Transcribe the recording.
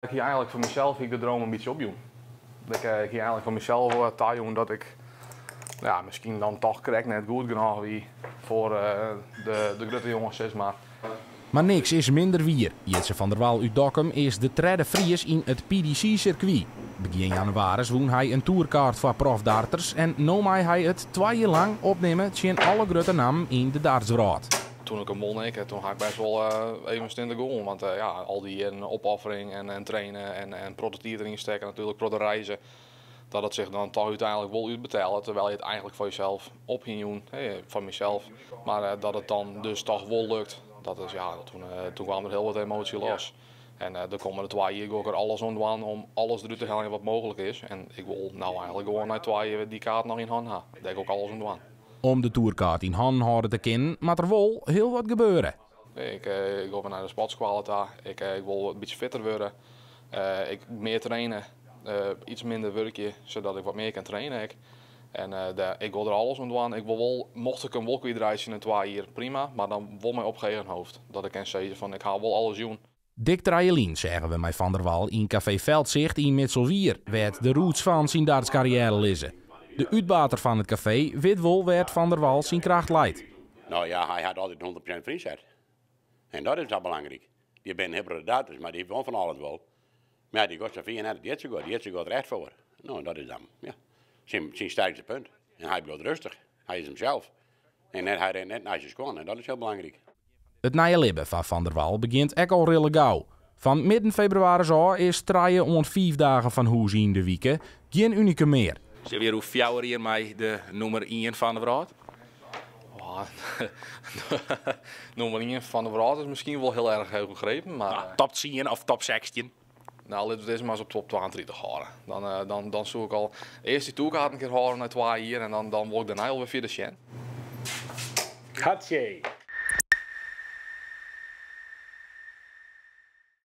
Ik hie eigenlik foar mysels hie ik de droom in bytsje opjûn. Ik hie eigenlik foar mysels tajûn dat ik ja, miskien dan toch krekt net goed genôch wie foar de grutte jonges, sis mar. Mar niks is minder wier. Jitse van der Wal út Dokkum is de tredde Fries yn it PDC-sirkwy. Begjin jannewaris wûn hy in tourkaart foar profdarters en no mei hy it 2 jier lang opnimme tsjin alle grutte nammen yn de dartswrâld. Toen ik him wûn, ik, toen ha ik best wol even stinne gong. Want ja, al dy jierren opoffering en trainen en protte tiid deryn stekke, natuerlik protte reizen, dat it sich dan toch úteinlik wol útbetelle, terwijl je it eigenlik foar jesels op hiene, foar mysels. Mar dat it dan dus toch wol lukt, dat is, ja, toen kaam der hiel wat emoasje los. En de kommende 2 jier gean ik der alles oan dwaan om alles derút te heljen wat mooglik is. En ik wol no eigenlik gewoan nei 2 jier dy kaart noch yn hannen ha. Dêr gean ik alles oan dwaan. Om de tourkaart yn hannen hâlde te kinnen, moat der wol hiel wat gebeure. Ik gean nei de sportskoalle ta. Ik wol in bytsje fitter wurde. Ik mear traine, yts minder wurkje, sadat ik wat mear kin traine ek. En ik wol der alles oan dwaan. Ik wol wol, mocht ik him wol kwytreitsje yn 2 jier, prima. Mar dan wol mei opgeven hoofd. Dat ik kin sizze fan ik ha wol alles jûn. Dik 3 jier lyn seagen we mei Van der Wal yn Café Veldzicht yn Mitselwier, wêr't de roots fan syn dartskarriêre lizze. De útbater fan it kafee wit wol wêr't Van der Wal syn kracht leit. No ja, hy hat altyd 100% ynset. En dat is al belangryk. Dy binne hippere darters, mar dy wol fan alles wol. Mar ja, dy giet sa fier net, Jitse giet, Jitse giet der echt foar. No, dat is dan, ja, syn sterkste punt. En hy bliuwt rêstich. Hy is himsels. En net, hy rint net nei syn skuon en dat is hiel belangryk. It nije libben fan Van der Wal begjint ek al rillegau. Fan midden febrewaris ôf is 3 oant 5 dagen fan hûs yn de wike gjin unikum mear. Sille we hjir oer 4 jier mei de nûmer 1 fan de wrâld? Oh, nûmer 1 fan de wrâld is miskien wol hiel erch heech gegrepen, mar No, top 10 of top 16? No, litte we it earst mar ris op top 32 hâlde. Dan soe ik al earst dy tourkaart in kear hâlde nei 2 jier en dan wol ik dêrnei alwer fierder sjen. Hatsje.